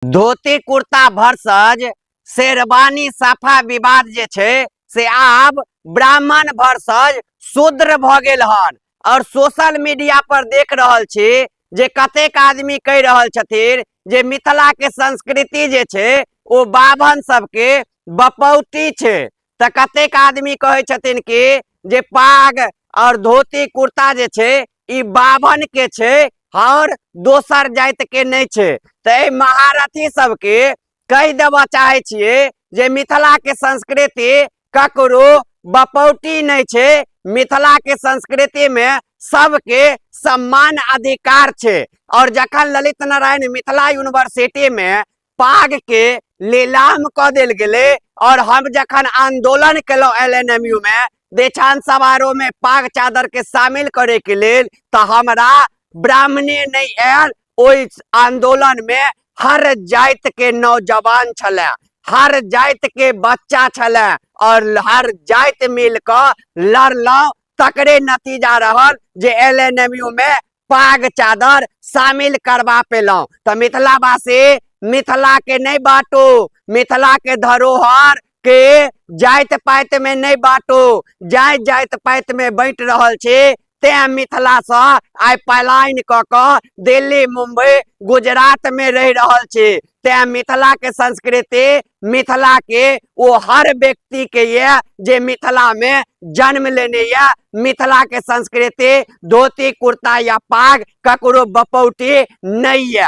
धोती कुर्ता भरसज शेरवानी साफा विवाद जे छै से आब ब्राह्मण भरसज शूद्र भऽ गेल हन। और सोशल मीडिया पर देख रहल छी जे कतेक आदमी कहि रहल छथिन जे मिथिला के संस्कृति जे छै ओ बाभन सबके बपौती छै। तऽ कतेक आदमी कहै छथिन कि जे पाग और धोती कुर्ता जे छै ई बाभन के छै और दोसर जाति के नहि छै। तऽ एहि महारथी सबके कहि देबऽ चाहै छियै जे मिथिला के संस्कृति ककरो बपौटी नहि छै, मिथिला के संस्कृति में सबके सम्मान अधिकार छै। और जखन ललित नारायण मिथिला यूनिवर्सिटी में पाग के नीलाम कऽ देल गेलै और हम जखन आंदोलन केलहुँ एल एन एम यू में दीक्षांत समारोह में पाग चादर के शामिल करे के लेल, तऽ हमरा ब्राह्मणे नहि आयल। ओहि आंदोलन में हर जाति के नौजवान छलै, हर जाति के बच्चा छलै और हर जाति मिल कऽ लड़लहुँ, तकरे नतीजा रहल J L N M U में पाग चादर शामिल करबा पेलहुँ। तऽ मिथिलावासी मिथिला के नहि बाँटू, मिथिला के धरोहर के जाति पाति में नहि बाँटू, जाति जाति पाति में बाँटि रहल छी तें मिथिलासँ आइ पलायन कऽ कऽ दिल्ली मुम्बई गुजरात में रहि रहल छी। तें मिथिला के संस्कृति मिथिला के ओ हर व्यक्ति के ये जे मिथिला में जन्म लेने ये, मिथिला के संस्कृति धोती कुर्ता या पाग ककरो बपौटी नहीं ये।